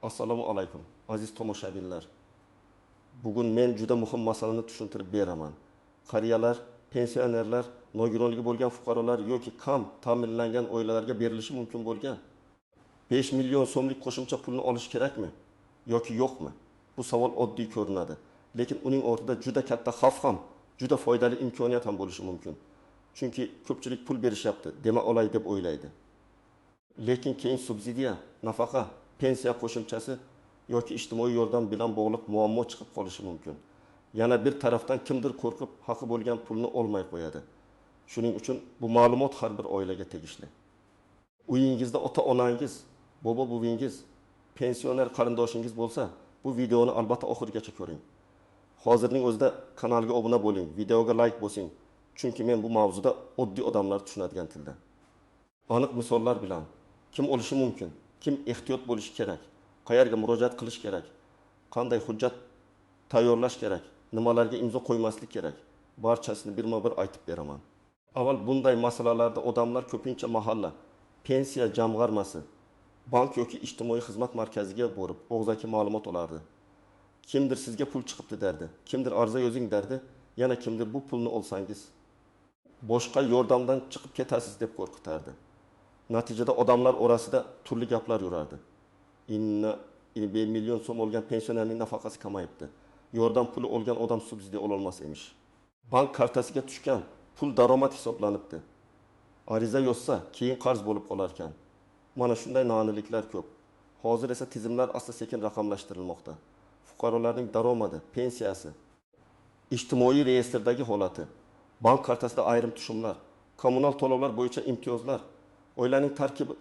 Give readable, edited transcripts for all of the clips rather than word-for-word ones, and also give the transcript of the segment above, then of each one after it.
Assalomu alaykum, aziz tomoshabinlar. Bugun men juda muhim masalani tushuntirib beraman. Qariyalar, pensionerlar, nogironligi bo'lgan fuqarolar yoki kam ta'minlangan oilalarga berilishi mumkin bo'lgan 5 million so'mlik qo'shimcha pulni olish kerakmi yoki yo'qmi? Bu savol oddiy ko'rinadi, lekin uning ortida juda katta xavf ham, juda foydali imkoniyat ham bo'lishi mumkin. Chunki ko'pchilik pul berishyapti, dema olay deb o'ylaydi. Lekin keyin subsidiya, nafaqa, pensiya qo'shimchasi yoki ijtimoiy yordam bilan bog'liq muammo chiqib qolishi mumkin. Yana bir tarafdan kimdir qo'rqib haqi bo'lgan pulni olmay qo'yadi. Shuning uchun bu ma'lumot har bir oilaga tegishli. Uyingizda ota-onangiz, bobo-buvingiz, pensioner qarindoshingiz bo'lsa, bu videoni albatta oxirigacha ko'ring. Hozirning o'zida kanalga obuna bo'ling, videoga like bosing, chunki men bu mavzuda oddiy odamlar tushunadigan tilda. Aniq misollar bilan kim olishi mumkin, kim ehtiyot bo'lishi kerak, qayerga murojaat qilish kerak, qanday hujjat tayyorlash kerak, nimalarga imzo qo'ymaslik kerak, barchasini birma-bir aytib beraman. Avval bunday masalalarda odamlar ko'pincha mahalla, pensiya jamg'armasi, bank yoki ijtimoiy xizmat markaziga borib og'zaki ma'lumot olardi. Kimdir sizga pul chiqibdi derdi, kimdir ariza yozing derdi, yana kimdir bu pulni olsangiz boshqa yordamdan chiqib ketasiz deb qo'rqitardi. Natijada odamlar orasida turli gaplar yurardi. Inna 1 million so'm olgan pensionerning nafaqasi kamayibdi. Yordam puli olgan odam subsidiya ololmas emish. Bank kartasiga tushgan pul daromad hisoblanibdi. Ariza yozsa keyin qarz bo'lib qolar ekan. Mana shunday noaniqliklar ko'p. Hozir esa tizimlar asta-sekin raqamlashtirilmoqda. Fuqarolarning daromadi, pensiyasi, ijtimoiy reyestrdagi holati, bank kartasida ayrim tushumlar, kommunal to'lovlar bo'yicha imtiyozlar, oilaning tarkibi,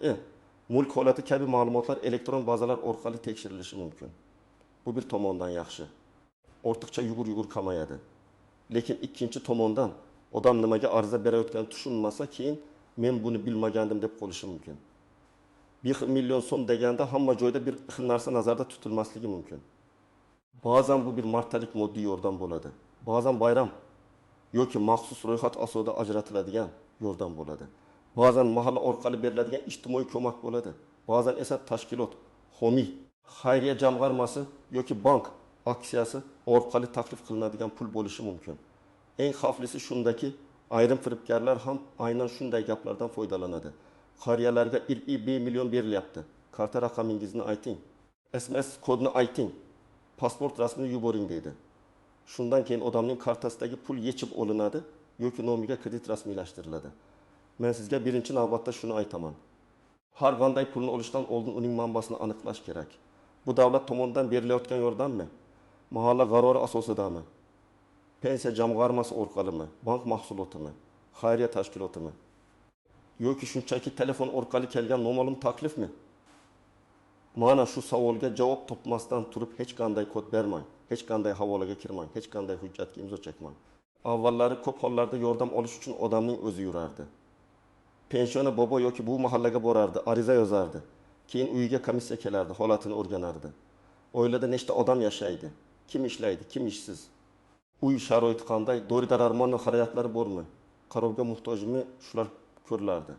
mulk holati kabi ma'lumotlar elektron bazalar orqali tekshirilishi mumkin. Bu bir tomondan yaxshi. Ortiqcha yugur-yugur kamayadi. Lekin ikkinchi tomondan odam nimaga ariza berayotganini tushunmasa, keyin men buni bilmagandim deb qolishi mumkin. 1 million so'm deganda hamma joyda bir xil narsa nazarda tutilmasligi mumkin. Ba'zan bu bir martalik moddiy yordam bo'ladi. Ba'zan bayram yoki maxsus ro'yxat asosida ajratiladigan yordam bo'ladi. Ba'zan mahalla orqali beriladigan ijtimoiy ko'mak bo'ladi. Ba'zan esa tashkilot, homiy, xayriya jamg'armasi yoki bank aksiyasi orqali taklif qilinadigan pul bo'lishi mumkin. Eng xavflisi shundaki, ayrim firibgarlar ham aynan shunday gaplardan foydalanadi. Qariyalarga 1 million berilyapti. Karta raqamingizni ayting, SMS kodini ayting, pasport rasmini yuboring deydi. Shundan keyin odamning kartasidagi pul yechib olinadi yoki nomiga kredit rasmiylashtiriladi. Men sizga birinchi navbatda shuni aytaman. Har qanday pulni olishdan oldin uning manbasini aniqlash kerak. Bu davlat tomonidan berilayotgan yordammi? Mahalla qarori asosidami? Pensiya jamg'armasi orqalimi? Bank mahsulotimi? Xayriya tashkilotimi? Yoki shunchaki telefon orqali kelgan noma'lum taklifmi? Mana shu savolga javob topmasdan turib hech qanday kod bermang, hech qanday havolaga kirmang, hech qanday hujjatga imzo chekmang. Avvallari ko'p hollarda yordam olish uchun odamning o'zi yurardi. Pensioner bobo yoki bu mahallaga borardi, ariza yozardi. Keyin uyiga komissiya kelardi, holatini o'rganardi. Oilada nechta odam yashaydi, kim ishlaydi, kim ishsiz? Uy sharoiti qanday, dori-darmon xarajatlari bormi, qarovga muhtojmi, shular ko'rilardi.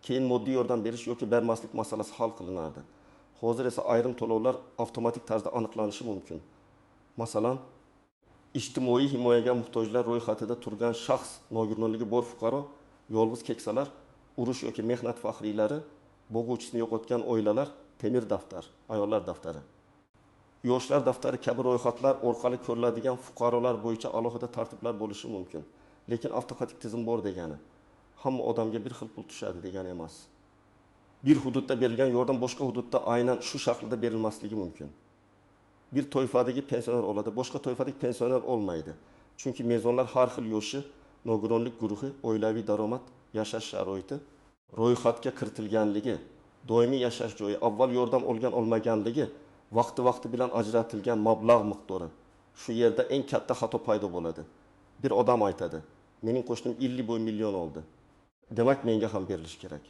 Keyin moddiy yordam berish yoki bermaslik masalasi hal qilinardi. Hozir esa ayrim to'lovlar avtomatik tarzda aniqlanishi mumkin. Masalan, ijtimoiy himoyaga muhtojlar ro'yxatida turgan shaxs, nogironligi bor fuqaro, yolg'iz keksalar, urush yoki mehnat faxriylari, bo'g'uvchisini yo'qotgan oilalar, temir daftar, ayollar daftari, yoshlar daftari kabi ro'yxatlar orqali ko'riladigan fuqarolar bo'yicha alohida tartiblar bo'lishi mumkin. Lekin avtomatik tizim bor degani hamma odamga bir xil pul tushadi degani emas. Bir hududda berilgan yordam boshqa hududda aynan shu shaklda berilmasligi mumkin. Bir toifadagi pensioner oladi, boshqa toifadagi pensioner olmaydi. Chunki mezonlar har xil yoshi, nogironlik guruhi, oilaviy daromad, yashash sharoiti, ro'yxatga kiritilganligi, doimiy yashash joyi, avval yordam olgan olmaganligi, vaqti-vaqti bilan ajratilgan mablag' miqdori. Shu yerda eng katta xato paydo bo'ladi. Bir odam aytadi, mening qo'shnim 50 million oldi. Demak, menga ham berilishi kerak.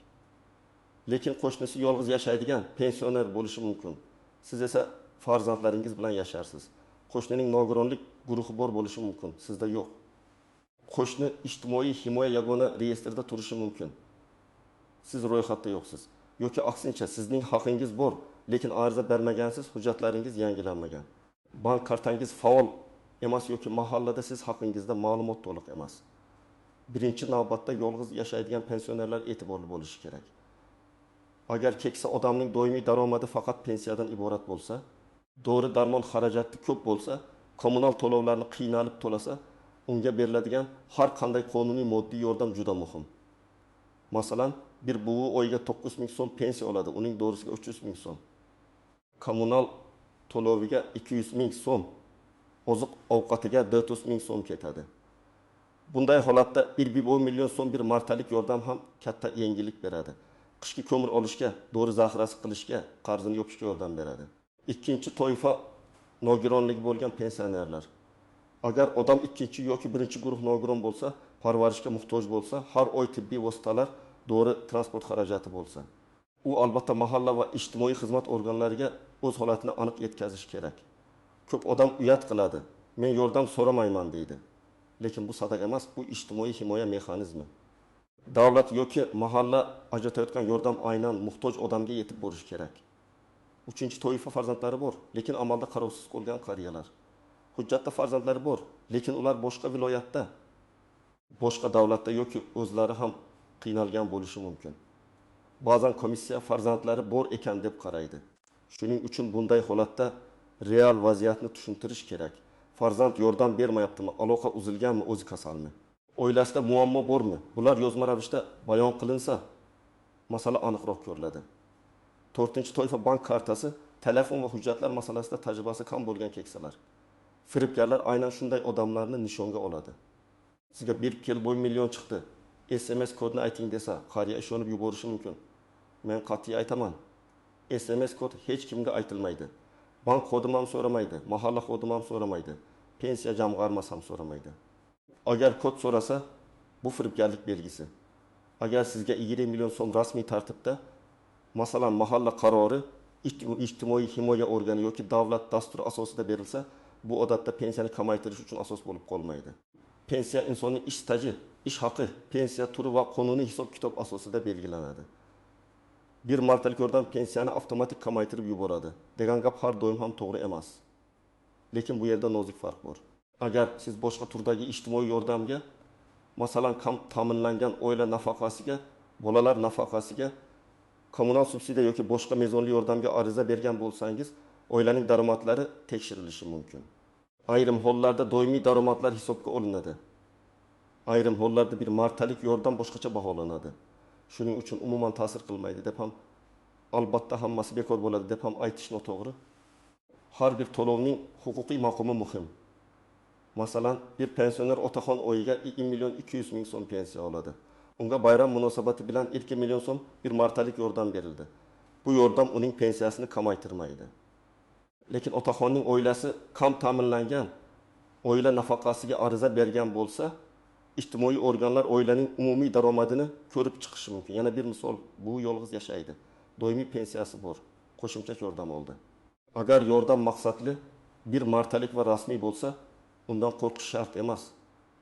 Lekin qo'shnisi yolg'iz yashaydigan pensioner bo'lishi mumkin. Siz esa farzandlaringiz bilan yasharsiz. Qo'shnining nogironlik guruhi bor bo'lishi mumkin, sizda yo'q. Qo'shni ijtimoiy himoya yagona reyestrida turishi mumkin. Siz ro'yxatda yo'qsiz. Yoki aksincha sizning haqingiz bor, lekin ariza bermagansiz, hujjatlaringiz yangilanmagan. Bank kartangiz faol emas yoki mahallada siz haqingizda ma'lumot to'liq emas. Birinchi navbatda yolg'iz yashaydigan pensionerlar e'tiborli bo'lishi kerak. Agar keksa odamning doimiy daromadi faqat pensiyadan iborat bo'lsa, dori darmon xarajati ko'p bo'lsa, kommunal to'lovlarni qiynalib to'lasa, unga beriladigan har qanday qonuniy moddiy yordam juda muhim. Masalan, bir buvi oyiga 9 ming so'm pensiya oladi, uning dorisiga 300 ming so'm. Kommunal to'loviga 200 ming so'm, oziq ovqatiga 400 ming so'm ketadi. Bunday holatda 1,5 million so'm bir martalik yordam ham katta yengillik beradi. Qishki ko'mir olishga, dori zaxirasi qilishga, qarzini yopishga yordam beradi. Ikkinchi toifa nogironligi bo'lgan pensionerlar. Agar odam ikkinchi yoki birinchi guruh nogiron bo'lsa, parvarishga muhtoj bo'lsa, har oy tibbiy vositalar, dori, transport xarajati bo'lsa, u albatta mahalla va ijtimoiy xizmat organlariga o'z holatini aniq yetkazish kerak. Ko'p odam uyat qiladi, men yordam so'ramayman deydi. Lekin bu sadaqa emas, bu ijtimoiy himoya mexanizmi. Davlat yoki mahalla ajratayotgan yordam aynan muhtoj odamga yetib borishi kerak. Uchinchi toifa farzandlari bor, lekin amalda qarovsiz qolgan qariyalar. Hujjatda farzandlari bor, lekin ular boshqa viloyatda, boshqa davlatda yoki o'zlari ham qiynalgan bo'lishi mumkin. Ba'zan komissiya farzandlari bor ekan deb qaraydi. Shuning uchun bunday holatda real vaziyatni tushuntirish kerak. Farzand yordam bermayaptimi, aloqa uzilganmi, o'zi kasalmi? Oilasida muammo bormi? Bular yozma ravishda bayon qilinsa, masala aniqroq ko'riladi. To'rtinchi toifa bank kartasi, telefon va hujjatlar masalasida tajribasi kam bo'lgan keksalar. Firibgarlar aynan shunday odamlarni nishonga oladi. Sizga bir 1,5 million chiqdi, SMS kodini ayting desa, qariya ishonib yuborishi mumkin. Men qat'iy aytaman. SMS kod hech kimga aytilmaydi. Bank xodimi ham so'ramaydi, mahalla xodimi ham so'ramaydi, pensiya jamg'armasi ham so'ramaydi. Agar kod so'rasa, bu firibgarlik belgisi. Agar sizga 20 million so'm rasmiy tartibda, masalan, mahalla qarori, ijtimoiy himoya organi yoki davlat dasturi asosida berilsa, bu odatda pensiyani kamaytirish uchun asos bo'lib qolmaydi. Pensiya insonning ish staji, ish haqi, pensiya turi va qonuniy hisob-kitob asosida belgilanadi. Bir martalik yordam pensiyani avtomatik kamaytirib yuboradi degan gap har doim ham to'g'ri emas. Lekin bu yerda nozik farq bor. Agar siz boshqa turdagi ijtimoiy yordamga, masalan, kam ta'minlangan oila nafaqasiga, bolalar nafaqasiga, kommunal subsidiya yoki boshqa mezonli yordamga ariza bergan bo'lsangiz, oilaning daromadlari tekshirilishi mumkin. Ayrim hollarda doimiy daromadlar hisobga olinadi. Ayrim hollarda bir martalik yordam boshqacha baholanadi. Shuning uchun umuman ta'sir qilmaydi deb ham, albatta hammasi bekor bo'ladi deb ham aytish noto'g'ri. Har bir to'lovning huquqiy maqomi muhim. Masalan, bir pensioner otaxon oyiga 2 million 200 ming so'm pensiya oladi. Unga bayram munosabati bilan 2 million so'm bir martalik yordam berildi. Bu yordam uning pensiyasini kamaytirmaydi. Lekin otaxonning oilasi kam ta'minlangan oila nafaqasiga ariza bergan bo'lsa, ijtimoiy organlar oilaning umumiy daromadini ko'rib chiqishi mumkin. Yana bir misol, bu yolg'iz yashaydi. Doimiy pensiyasi bor, qo'shimcha yordam oldi. Agar yordam maqsadli, bir martalik va rasmiy bo'lsa, undan qo'rqish shart emas.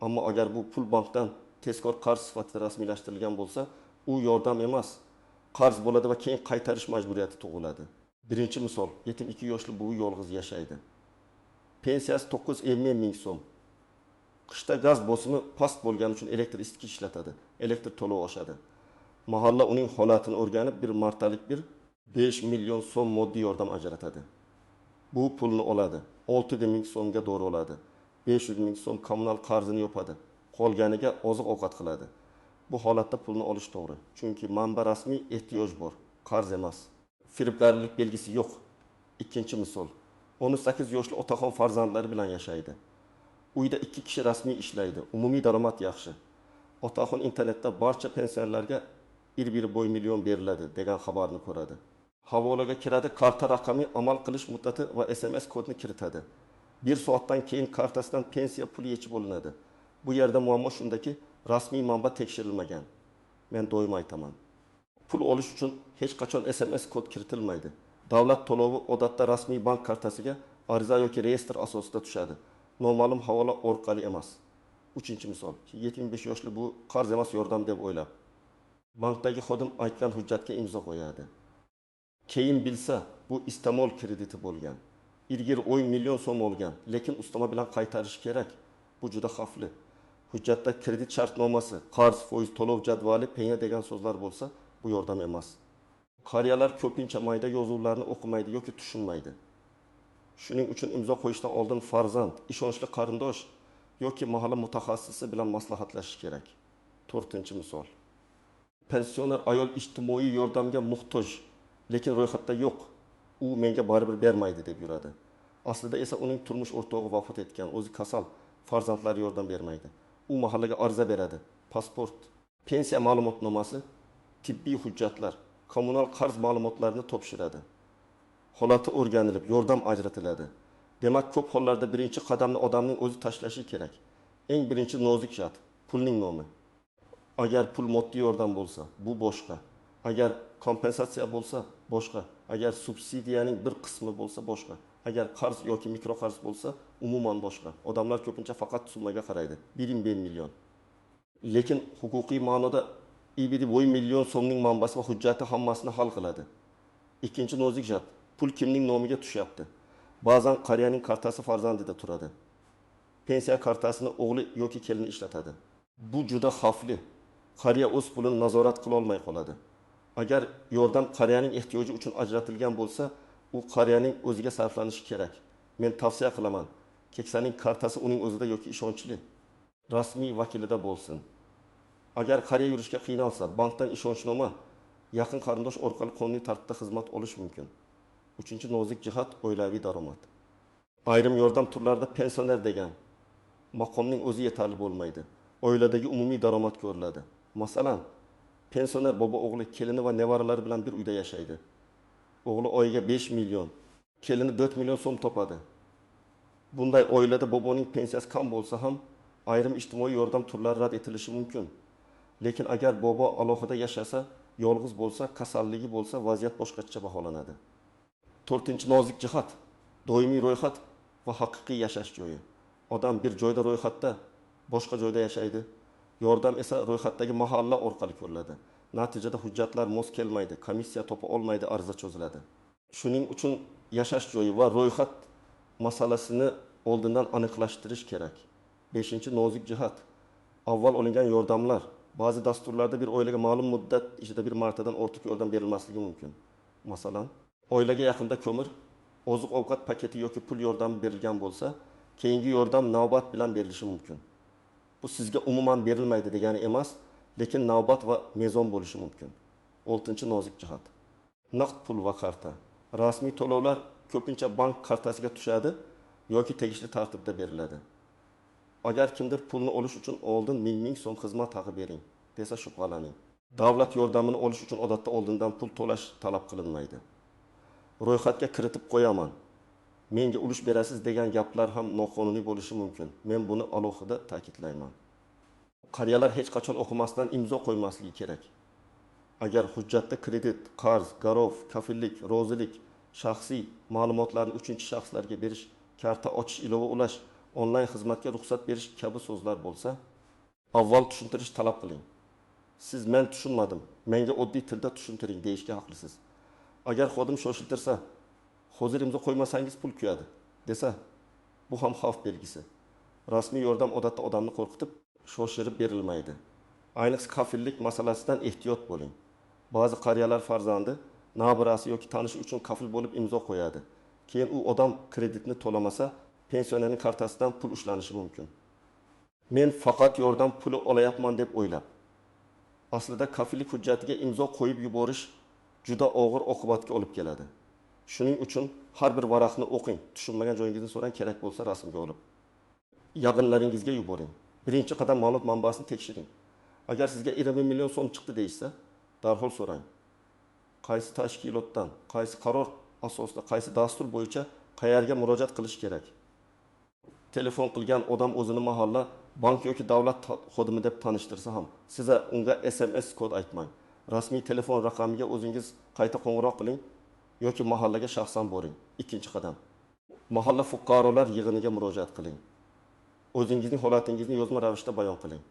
Ammo agar bu pul bankdan tezkor qarz sifatida rasmiylashtirilgan bo'lsa, u yordam emas, qarz bo'ladi va keyin qaytarish majburiyati tug'iladi. Birinchi misol, 72 yoshli buvi yolg'iz yashaydi. Pensiyasi 950 ming so'm. Qishda gaz bosimi past bo'lgani uchun elektr isitgich ishlatadi. Elektr to'lovi oshadi. Mahalla uning holatini o'rganib, bir martalik bir 5 million so'm moddiy yordam ajratadi. Bu pulni oladi. 6 ming so'mga dori oladi. 500 ming so'm kommunal qarzini yopadi. Qolganiga oziq-ovqat qiladi. Bu holatda pulni olish to'g'ri. Chunki manba rasmiy, ehtiyoj bor, qarz emas. Firibgarlik belgisi yo'q. Ikkinchi misol. 18 yoshli otaxon farzandlari bilan yashaydi. Uyda 2 kishi rasmiy ishlaydi. Umumiy daromad yaxshi. Otaxon internetda barcha pensionerlarga 1,5 million beriladi degan xabarni ko'radi. Havolaga kiradi, karta raqami, amal qilish muddati va SMS kodni kiritadi. 1 soatdan keyin kartasidan pensiya puli yechib olinadi. Bu yerda muammo shundaki, rasmiy manba tekshirilmagan. Men doim aytaman. Pul olish uchun hech qachon SMS kod kiritilmaydi. Davlat to'lovi odatda rasmiy bank kartasiga ariza yoki reyestr asosida tushadi. Noma'lum havola orqali emas. Uchinchi misol. 75 yoshli bu qarz emas yordam deb o'ylab, bankdagi xodim aytgan hujjatga imzo qo'yadi. Keyin bilsa, bu iste'mol krediti bo'lgan. 20 million so'm olgan, lekin ustama bilan qaytarishi kerak. Bu juda xavfli. Hujjatda kredit shartnomasi, qarz, foiz, to'lov jadvali, penya degan so'zlar bo'lsa, bu yordam emas. Qariyalar ko'pincha mayda yozuvlarni o'qimaydi yoki tushunmaydi. Shuning uchun imzo qo'yishdan oldin farzand, ishonchli qarindosh yoki mahalla mutaxassisi bilan maslahatlashish kerak. To'rtinchi misol. Pensioner ayol ijtimoiy yordamga muhtoj, lekin ro'yxatda yo'q. U menga baribir bermaydi deb yuradi. Aslida esa uning turmush o'rtog'i vafot etgan, o'zi kasal, farzandlari yordam bermaydi. U mahallaga ariza beradi. Pasport, pensiya ma'lumotnomasi, tibbiy hujjatlar, kommunal qarz ma'lumotlarini topshiradi. Holati o'rganilib, yordam ajratiladi. Demak, ko'p hollarda birinchi qadamni odamning o'zi tashlashi kerak. Eng birinchi nozik jihat pulning nomi. Agar pul moddiy yordam bo'lsa, bu boshqa. Agar kompensatsiya bo'lsa, boshqa. Agar subsidiyaning bir qismi bo'lsa, boshqa. Agar qarz yoki mikroqarz bo'lsa, umuman boshqa. Odamlar ko'pincha faqat summaga qaraydi. 1,5 million. Lekin huquqiy ma'noda 1,5 million so'mning manbasi va hujjati hammasini hal qiladi. Ikkinchi nozik jihat, pul kimning nomiga tushyapti? Ba'zan qariyaning kartasi farzandida turadi. Pensiya kartasini o'g'li yoki kelini ishlatadi. Bu juda xavfli. Qariya o'z pulini nazorat qila olmay qoladi. Agar yordam qariyaning ehtiyoji uchun ajratilgan bo'lsa, u qariyaning o'ziga sarflanishi kerak. Men tavsiya qilaman, keksaning kartasi uning o'zida yoki ishonchli rasmiy vakilida bo'lsin. Agar qariya yurishga qiynalsa, bankdan ishonchnoma, yaqin qarindosh orqali qonuniy tartibda xizmat olish mumkin. Uchinchi nozik jihat oilaviy daromad. Ayrim yordam turlarida pensioner degan maqomning o'zi yetarli bo'lmaydi. Oiladagi umumiy daromad ko'riladi. Masalan, pensioner bobo o'g'li kelini va nevaralari bilan bir uyda yashaydi. O'g'li oyiga 5 million, kelini 4 million so'm topadi. Bunday oilada boboning pensiyasi kam bo'lsa ham ayrim ijtimoiy yordam turlari rad etilishi mumkin. Lekin agar bobo alohida yashasa, yolg'iz bo'lsa, kasalligi bo'lsa, vaziyat boshqacha baholanadi. To'rtinchi nozik jihat doimiy ro'yxat va haqiqiy yashash joyi. Odam bir joyda ro'yxatda, boshqa joyda yashaydi. Yordam esa ro'yxatdagi mahalla orqali ko'riladi. Natijada hujjatlar mos kelmaydi, komissiya topa olmaydi, ariza cho'ziladi. Shuning uchun yashash joyi va ro'yxat masalasini oldindan aniqlashtirish kerak. Beshinchi nozik jihat avval olingan yordamlar. Ba'zi dasturlarda bir oilaga ma'lum muddat ichida bir martadan ortiq yordam berilmasligi mumkin. Masalan, oilaga yaqinda ko'mir, oziq-ovqat paketi yoki pul yordami berilgan bo'lsa, keyingi yordam navbat bilan berilishi mumkin. Bu sizga umuman berilmaydi degani emas, lekin navbat va mezon bo'lishi mumkin. Oltinchi nozik jihat naqd pul va karta. Rasmiy to'lovlar ko'pincha bank kartasiga tushadi yoki tegishli tartibda beriladi. Agar kimdir pulni olish uchun oldin 1000 so'm xizmat haqi bering desa shubhalaning. Davlat yordamini olish uchun odatda oldindan pul to'lash talab qilinmaydi. Ro'yxatga kiritib qo'yaman, menga ulush berasiz degan gaplar ham noqonuniy bo'lishi mumkin. Men buni alohida ta'kidlayman. Qariyalar hech qachon o'qimasdan imzo qo'ymasligi kerak. Agar hujjatda kredit, qarz, garov, kafillik, rozilik, shaxsiy ma'lumotlarni uchinchi shaxslarga berish, karta ochish, ilova ulash, onlayn xizmatga ruxsat berish kabi so'zlar bo'lsa, avval tushuntirish talab qiling. Siz men tushunmadim, menga oddiy tilda tushuntiring deyishga haqlisiz. Agar xodim shoshiltirsa, hozir imzo qo'ymasangiz pul kuyadi desa, bu ham xavf belgisi. Rasmiy yordam odatda odamni qo'rqitib, shoshirib berilmaydi. Ayniqsa kafillik masalasidan ehtiyot bo'ling. Ba'zi qariyalar farzandi, nabirasi yoki tanishi uchun kafil bo'lib imzo qo'yadi. Keyin u odam kreditni to'lamasa, pensionerning kartasidan pul ushlanishi mumkin. Men faqat yordam puli olayapman deb o'ylab, aslida kafillik hujjatiga imzo qo'yib yuborish juda og'ir oqibatga olib keladi. Shuning uchun har bir varaqni o'qing, tushunmagan joyingizni so'rang, kerak bo'lsa rasmga olib yaqinlaringizga yuboring. Birinchi qadam ma'lumot manbasini tekshiring. Agar sizga 20 million so'm chiqdi deyishsa, darhol so'rang. Qaysi tashkilotdan, qaysi qaror asosida, qaysi dastur bo'yicha qayerga murojaat qilish kerak? Telefon qilgan odam o'zini mahalla, bank yoki davlat xodimi deb tanishtirsa ham, siz unga SMS kod aytmang. Rasmiy telefon raqamiga o'zingiz qayta qo'ng'iroq qiling yoki mahallaga shaxsan boring. Ikkinchi qadam. Mahalla fuqarolar yig'iniga murojaat qiling. O'zingizning holatingizni yozma ravishda bayon qiling.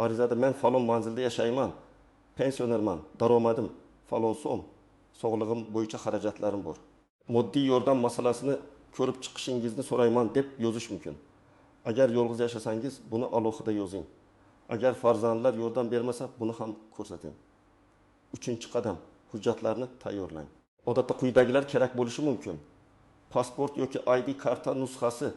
Arizada men falon manzilda yashayman, pensionerman, daromadim falon so'm, Sog'lig'im bo'yicha xarajatlarim bor. Moddiy yordam masalasini ko'rib chiqishingizni so'rayman deb yozish mumkin. Agar yolg'iz yashasangiz, buni alohida yozing. Agar farzandlar yordam bermasa, buni ham ko'rsating. Uchinchi qadam: hujjatlarni tayyorlang. Odatda quyidagilar kerak bo'lishi mumkin: pasport yoki ID karta nusxasi,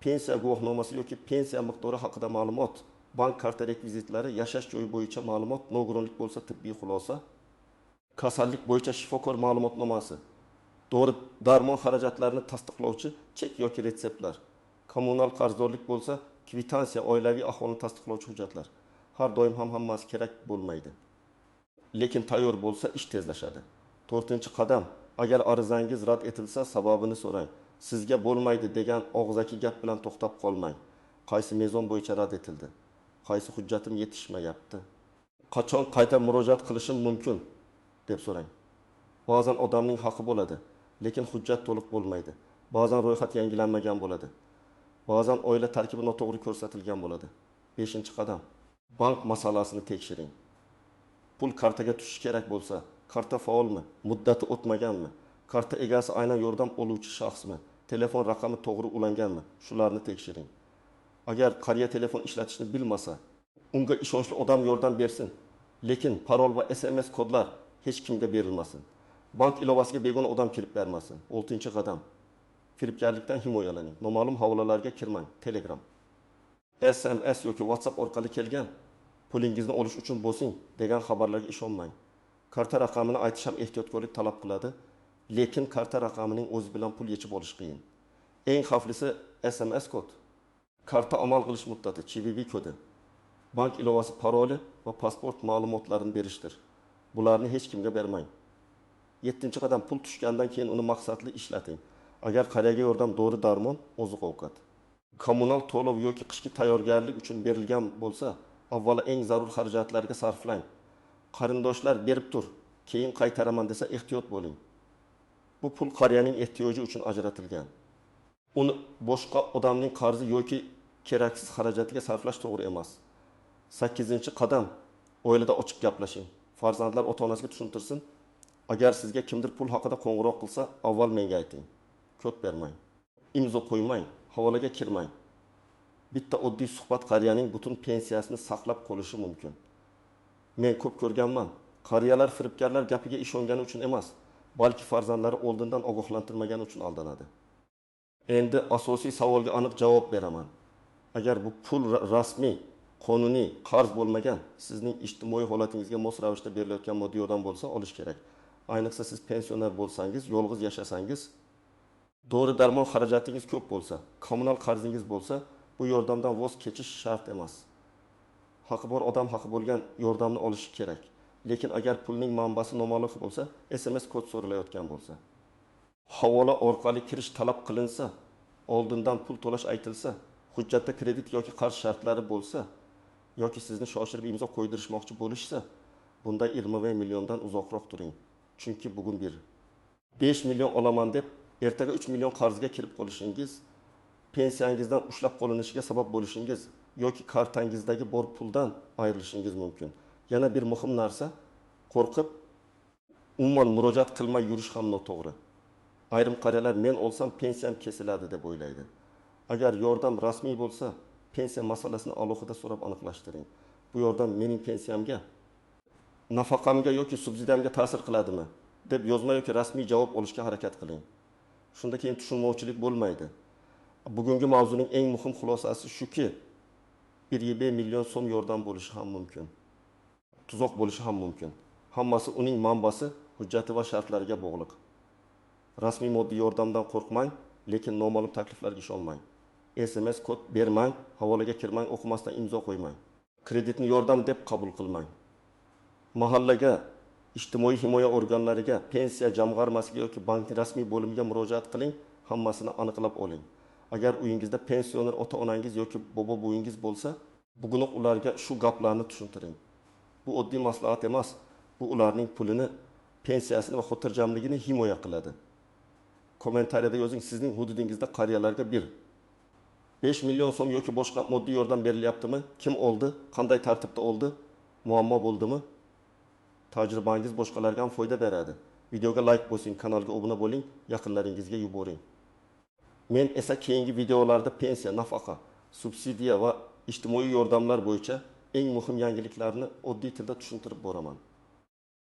pensiya guvohnomasi yoki pensiya miqdori haqida ma'lumot, bank karta rekvizitlari, yashash joyi bo'yicha ma'lumot, nogironlik bo'lsa tibbiy xulosa, kasallik bo'yicha shifokor ma'lumotnomasi, dori darmon xarajatlarini tasdiqlovchi chek yoki retseptlar, kommunal qarzdorlik bo'lsa kvitansiya, oilaviy ahvolni tasdiqlovchi hujjatlar. Har doim ham hammasi kerak bo'lmaydi. Lekin tayyor bo'lsa ish tezlashadi. To'rtinchi qadam: agar arizangiz rad etilsa, sababini so'rang. Sizga bo'lmaydi degan og'zaki gap bilan to'xtab qolmang. Qaysi mezon bo'yicha rad etildi? Qaysi hujjatim yetishmayapti? Qachon qayta murojaat qilishim mumkin deb so'rang. Ba'zan odamning haqi bo'ladi, lekin hujjat to'liq bo'lmaydi. Ba'zan ro'yxat yangilanmagan bo'ladi. Ba'zan oila tarkibi noto'g'ri ko'rsatilgan bo'ladi. Beshinchi qadam: bank masalasini tekshiring. Pul kartaga tushishi kerak bo'lsa, karta faolmi, muddati o'tmaganmi, karta egasi aynan yordam oluvchi shaxsmi, telefon raqami to'g'ri ulanganmi, shularni tekshiring. Agar qariya telefon ishlatishni bilmasa, unga ishonchli odam yordam bersin, lekin parol va SMS kodlar hech kimga berilmasin. Bank ilovasiga begona odam kirib bermasin. Oltinchi qadam: firibgarlikdan himoyalaning. Noma'lum havolalarga kirmang. Telegram, SMS yoki WhatsApp orqali kelgan pulingizni olish uchun bosing degan xabarlarga ishonmang. Karta raqamini aytish ham ehtiyotkorlik talab qiladi, lekin karta raqamining o'zi bilan pul yechib olish qiyin. Eng xavflisi SMS kod, karta amal qilish muddati, CVV kodi, bank ilovasi paroli va pasport ma'lumotlarini berishdir. Bularni hech kimga bermang. Yettinchi qadam: pul tushgandan keyin uni maqsadli ishlating. Agar qariyaga yordam dori darmon, oziq-ovqat, kommunal to'lov yoki qishki tayyorgarlik uchun berilgan bo'lsa, avvalo eng zarur xarajatlarga sarflang. Qarindoshlar berib tur, keyin qaytaraman desa ehtiyot bo'ling. Bu pul qariyaning ehtiyoji uchun ajratilgan. Uni boshqa odamning qarzi yoki keraksiz xarajatiga sarflash to'g'ri emas. Sakkizinchi qadam: oilada ochiq gaplashing. Farzandlar ota-onasiga tushuntirsin. Agar sizga kimdir pul haqida qo'ng'iroq qilsa, avval menga ayting. Kod bermang. Imzo qo'ymang, havolaga kirmang. Bitta oddiy suhbat qariyaning butun pensiyasini saqlab qolishi mumkin. Men ko'p ko'rganman. Qariyalar firibgarlar gapiga ishongani uchun emas, balki farzandlari oldindan ogohlantirmagani uchun aldanadi. Endi asosiy savolga aniq javob beraman. Agar bu pul rasmiy, qonuniy qarz bo'lmagan, sizning ijtimoiy holatingizga mos ravishda berilayotgan moddiy yordam bo'lsa, olish kerak. Ayniqsa siz pensioner bo'lsangiz, yolg'iz yashasangiz, dori darmon xarajatingiz ko'p bo'lsa, kommunal qarzingiz bo'lsa, bu yordamdan voz kechish shart emas. Haqi bor odam haqi bo'lgan yordamni olishi kerak. Lekin agar pulning manbasi noma'lum bo'lsa, SMS kod so'ralayotgan bo'lsa, havola orqali kirish talab qilinsa, oldindan pul to'lash aytilsa, hujjatda kredit yoki qarz shartlari bo'lsa, yoki sizni shoshirib imzo qo'ydirishmoqchi bo'lishsa, bunday 20 milliondan uzoqroq turing. Chunki bugun bir 5 million olaman deb ertaga 3 million qarzga kirib qolishingiz, pensiyangizdan ushlab qolinishiga sabab bo'lishingiz yoki kartangizdagi bor puldan ayrilishingiz mumkin. Yana bir muhim narsa, qo'rqib umuman murojaat qilmay yurish ham noto'g'ri. Ayrim qariyalar men olsam pensiyam kesiladi deb o'ylaydi. Agar yordam rasmiy bo'lsa, pensiya masalasini alohida so'rab aniqlashtiring. Bu yordam mening pensiyamga, nafaqamga yoki subsidiyamga ta'sir qiladimi deb yozma yoki rasmiy javob olishga harakat qiling. Shunda keyin tushunmovchilik bo'lmaydi. Bugungi mavzuning eng muhim xulosasi shuki, 1,5 million so'm yordam bo'lishi ham mumkin. Tuzoq bo'lishi ham mumkin. Hammasi uning manbasi, hujjati va shartlariga bog'liq. Rasmiy moddiy yordamdan qo'rqmang, lekin noma'lum takliflarga ishonmang. SMS kod bermang, havolaga kirmang, o'qimasdan imzo qo'ymang. Kreditni yordam deb qabul qilmang. Mahallaga, ijtimoiy himoya organlariga, pensiya jamg'armasiga yoki bankning rasmiy bo'limiga murojaat qiling, hammasini aniqlab oling. Agar uyingizda pensioner ota-onangiz yoki bobo-buvingiz bo'lsa, bugunoq ularga shu gaplarni tushuntiring. Bu oddiy maslahat emas, bu ularning pulini, pensiyasini va xotirjamligini himoya qiladi. Kommentariyada yozing, sizning hududingizda qariyalarga 1.5 million so'm yoki boshqa moddiy yordam berilyaptimi? Kim oldi? Qanday tartibda oldi? Muammo bo'ldimi? Tajribangiz boshqalarga ham foyda beradi. Videoga layk bosing, kanalga obuna bo'ling, yaqinlaringizga yuboring. Men esa keyingi videolarda pensiya, nafaqa, subsidiya va ijtimoiy yordamlar bo'yicha eng muhim yangiliklarni oddiy tilda tushuntirib boraman.